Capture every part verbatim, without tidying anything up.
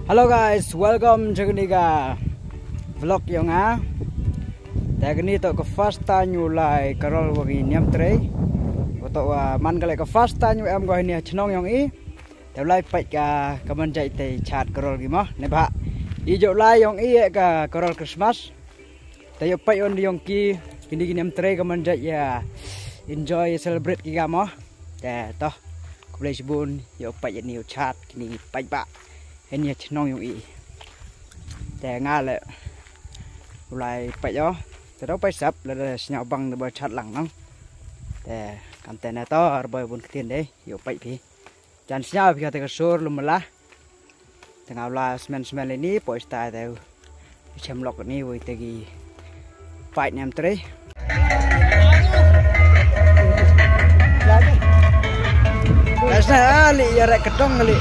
Hello guys, welcome to kane ka vlog yong nga. Te kane toh ka first time u lai karol wa ki niam trei. Wa toh wa man ka lai ka first time u em ko hini ha chnong yong i. Te u lai pait ka ka man jai te chat karol ki ma. Ne ba i jo lai yong i e ka karol Christmas. Te yow pait on yong ki kini kini em trei ka man jai ya enjoy celebrate ki gamo. Te toh, khublei shibun yow pait ni yow chat kini pait ba. Hini ya chnong yong i. Te nga le u lai pait yo. Te daw pait sap le de sñiaw bang de ba chat lang nang. Te kam te ne to ar boy bun ktien de yow pait phi. Jan sñiaw phi ka te ka sur lum la. Te nga u la smen smen le ni poi sta te u chem lok ni wei te ki pait niam trei. Lasna ali ya rek ketong ali.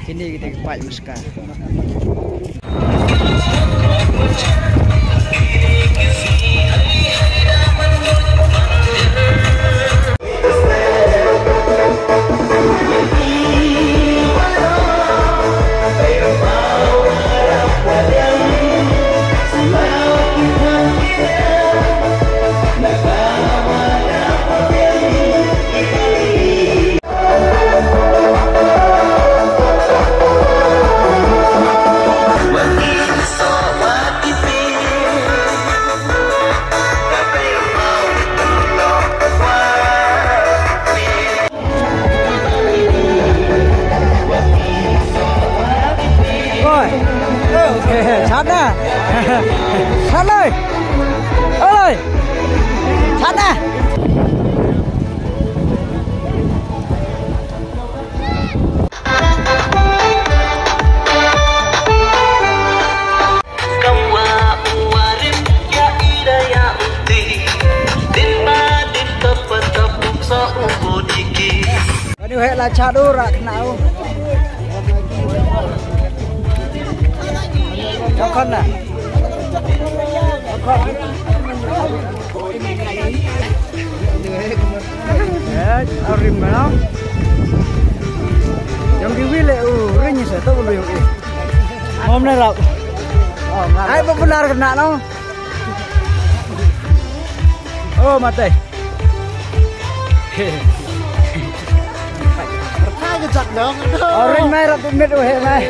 Kini kita ki pait maska. Oi. Sana. Sana. Oi. Sana. Ani wei la chadu rak nau. Chokon na. Eh, arim mana? Yang di wile u ring sa to lu yang. Ngom ne rap. Ai popular kena no. Oh, mate. Hai ke jat dong. Orange mai rap mit weh mai.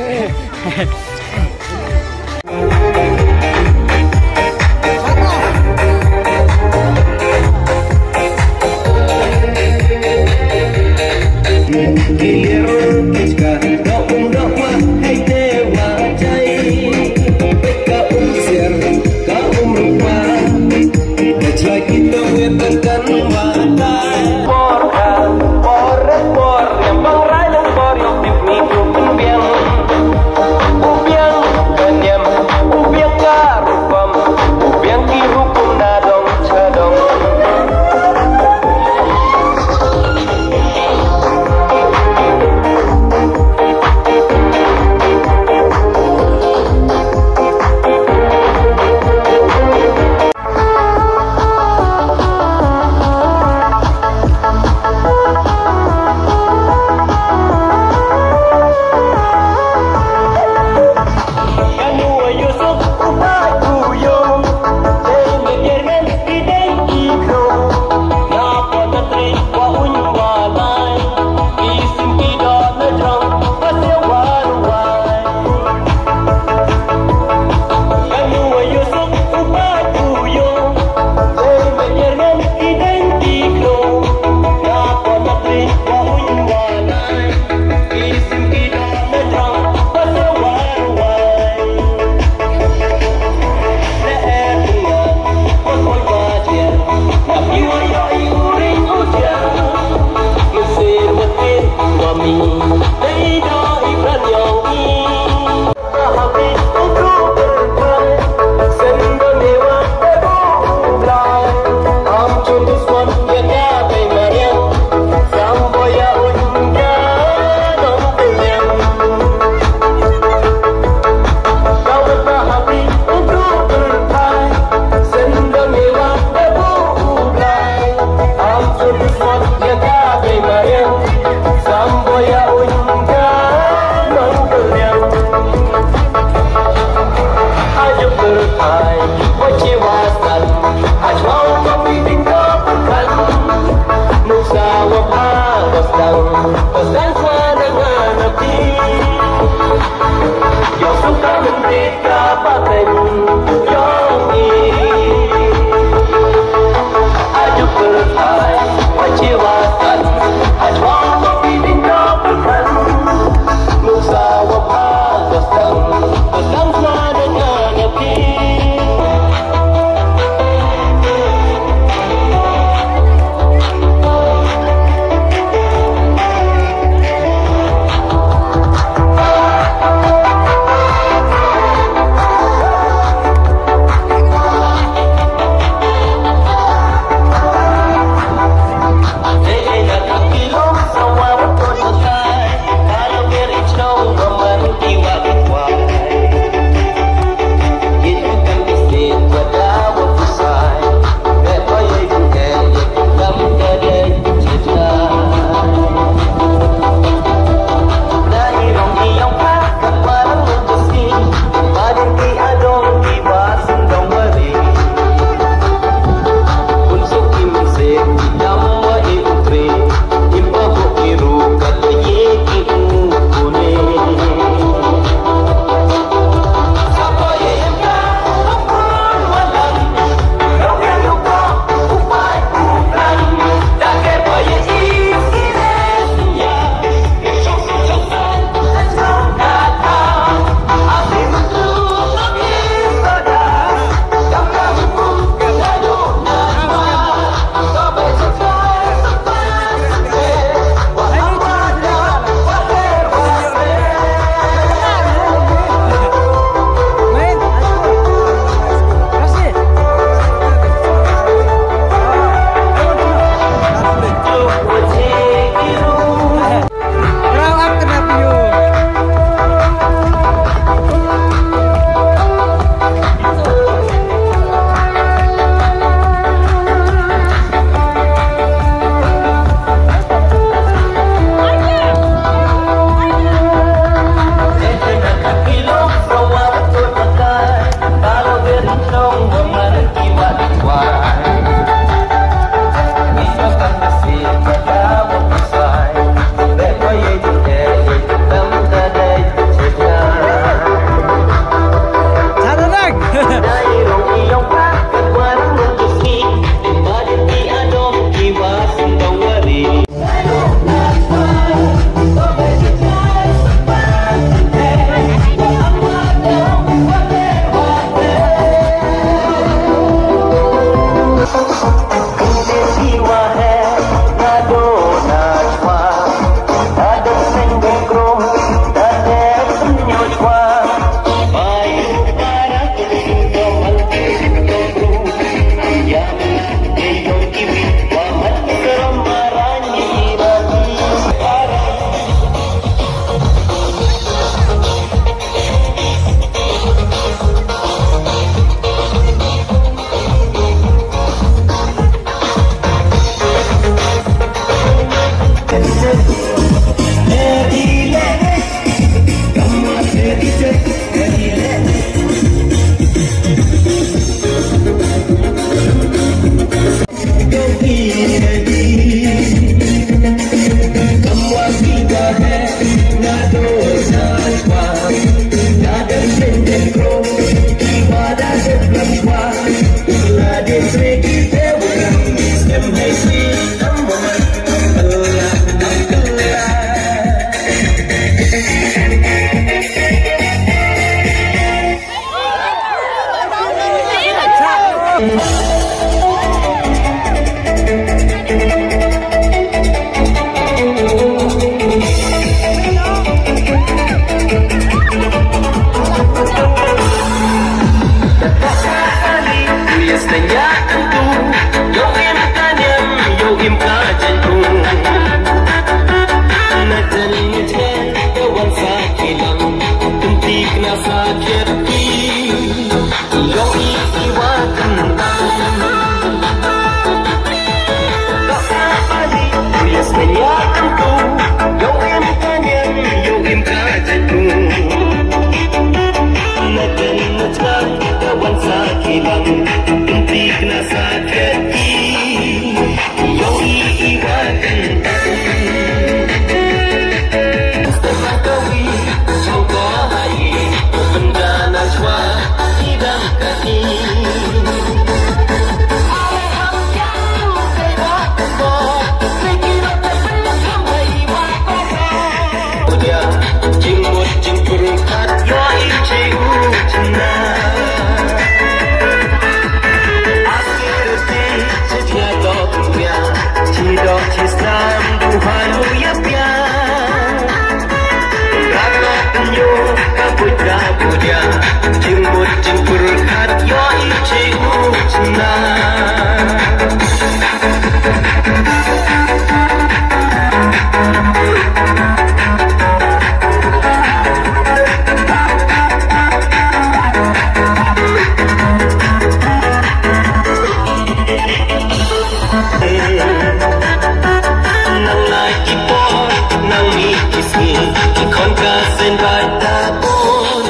Tell me, kiss me, ki khon ka sien ba da bun.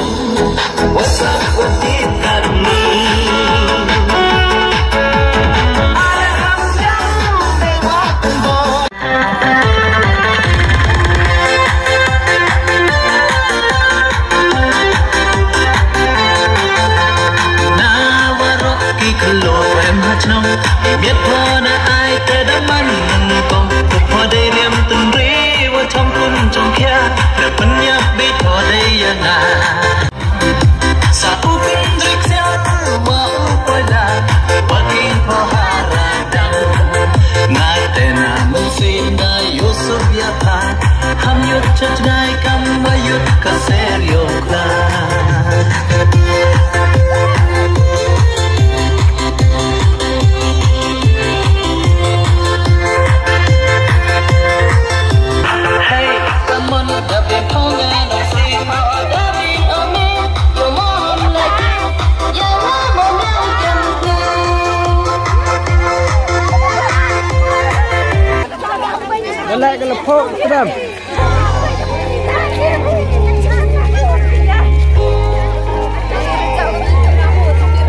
What's up, what did that mean? Alhamdulillah, they walk the boy. Na waroh ki khlur em ha chnong, miet pho na ai te da man nang ko, pho dei riam tynri wa chong kun chong khia, da pynïap bi pho dei ya nga. Sa u kyndrik sia wa u pala, wa king pho hara dang. Nga te na musi na Yusuf ya pha, ham yut chach ngai kam wa yut ka ser yo kla. Hey, someone up in Tonga, don't see how I got me on me. Your mom like you, your mom on me, you can play. Galak galak pok, sedap.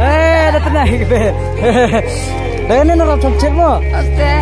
Eh, dah tenang ke be. Dah ni nak rap chat mo. Oke.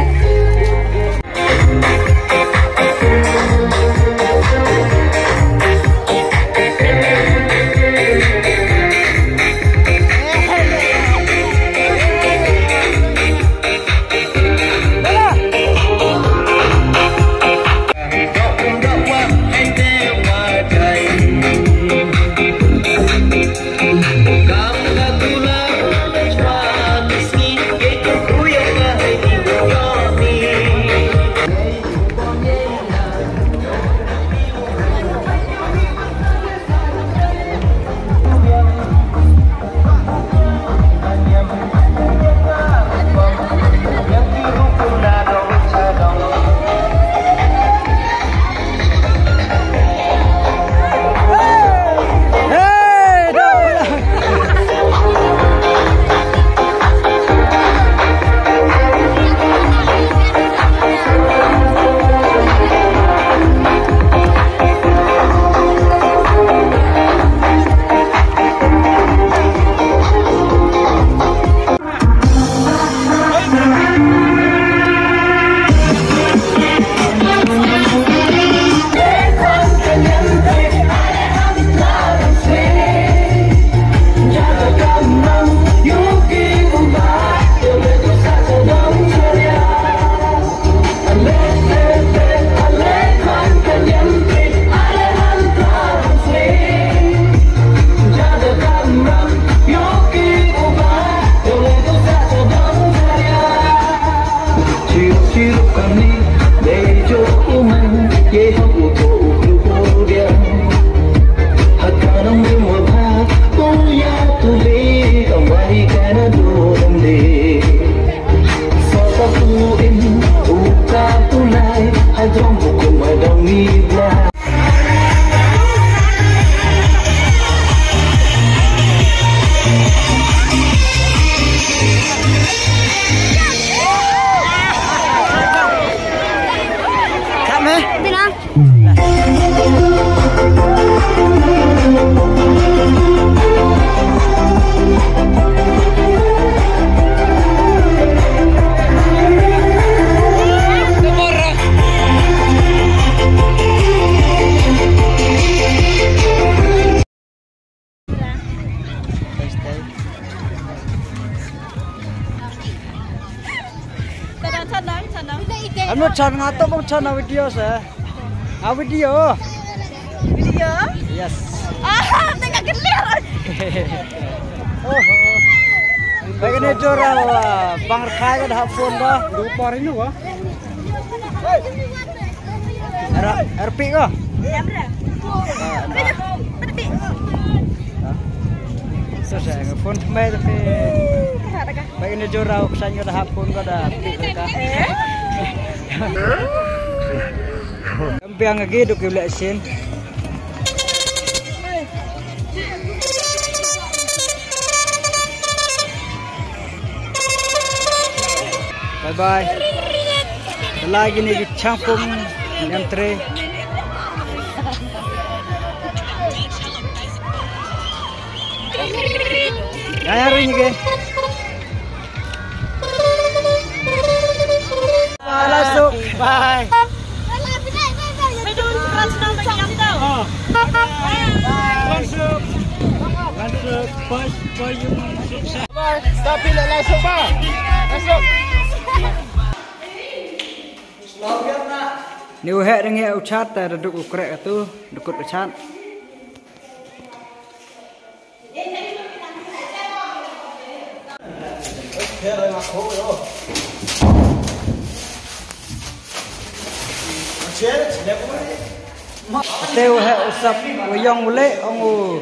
Anu chan nga to bang chan a video se. A video. Video? Yes. Ah, tengah gelir. Oh. Baik ni jora wa bang rekai ka dah phone dah. Lupa rindu wa. Era R P ko. Era. So sa phone mai tapi. Baik ni jora wa kesan ka dah phone ka dah. Em biang lagi duk yu lek sin. Bye bye. Lagi ni di Changpung. Em tre. Ya, ya, ring ke. Bye, langsung. Bye. Langsung. Langsung. Bye, bye, you. Bye. Tapi nak langsung, bye. Langsung. Ni u heh dang ïa u chat, ta da duk u krek atu, da kut u chat. Te u heh u sap u ïong u leh ong u.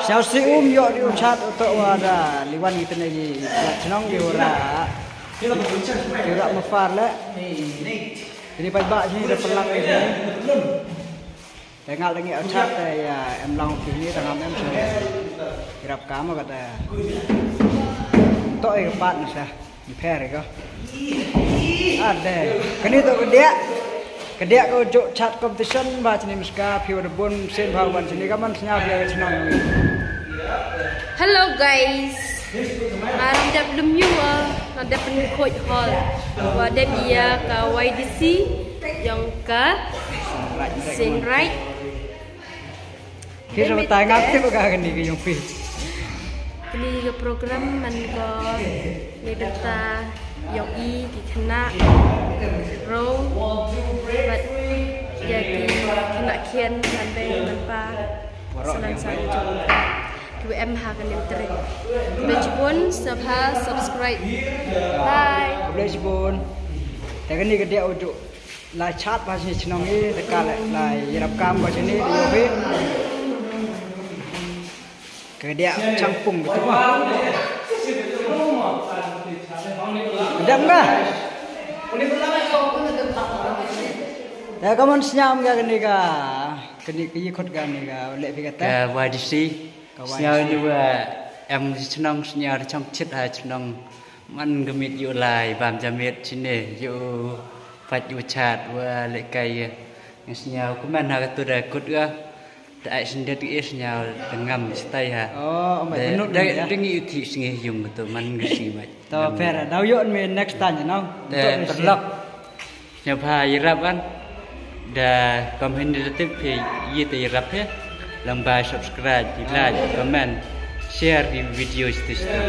Sñiaw si um ïoh di u chat u toh wa da liwan ki tene ki chnong ki u ra. Ki u ra mafar leh. Kini paidbah sini da pynlak ïa kini. Te ngal da ngi achat te ïa em long kini da ngam em sini. Ïarap kam ka te. To ïa ka pat na sa. Ni pher ïa ka. Ade. Kani to ka dia. Ka dia ka juk chat competition ba sini Meskah phi wa da bun sien ba wan sini ka man sñiaw phi ïa ka chnong. Hello guys. Nga dang dep lum ïa u, nga dep pynkhuid hall. Wa dep ïa ka Y D C, ïong ka Seiñ Raij. Ki sa batai ngap tip ka kani ka ïong phi. Kani ka program man ko ni bynta ïong i ki khynnah ro bad ïa ki khynnah khian man dei man pa. Salan sa ïa ki wa em ha ka nim trei. Khublei chibun, sngewbha subscribe. Bye. Khublei chibun. Te kani ka dia u ju la chat ba sini chnong i te ka la ïarap kam ba sini di yobi. Ka dia changpung ka tu ba. Dam ka. Te ka mon sñiaw ka kani ka. Kani ka yi khot ka ni ka leh phi kata. Ka Y D C. Ka Y D C. Sñiaw ni wa em chnong sñiaw chong chit ha chnong man ka mit yu lai bam jamit chine yu pat yu chat wa leh kai. Sñiaw kuman ha ka tu da kut ga. Da ai sindet i sñiaw da ngam stai ha. Oh, amai penut da ni ya. Da ngi uti sngi yung tu man ka sngi mai. To pher da yu me next time no. Da terlok. Sñiawbha ïarap ban da comment da tip phi ïa te ïarap phi. Lang ba subscribe, like, comment, share di video stu stu.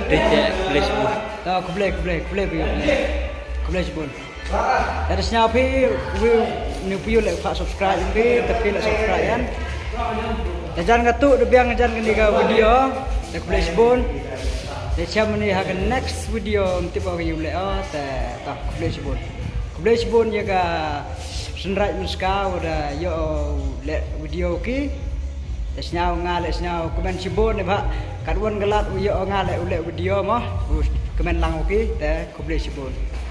Te te please bu. Ta khublei khublei khublei bu. Khublei bu. Ta sñiaw phi wi ni phi le pha subscribe phi te phi le subscribe yan. Te jan ka tu de biang jan ka ni ka video. Te khublei bu. Te sñiaw mani ha ka next video mti ba ka yu le o te ta. Khublei chibun. Khublei chibun ïa ka Seiñ Raij Meskah wa da ïoh leh video ki. Te sñiaw nga leh sñiaw kmen chibun ne ba kat wan galat u ïoh nga leh u leh video mo. U kmen lang u ki te khublei chibun.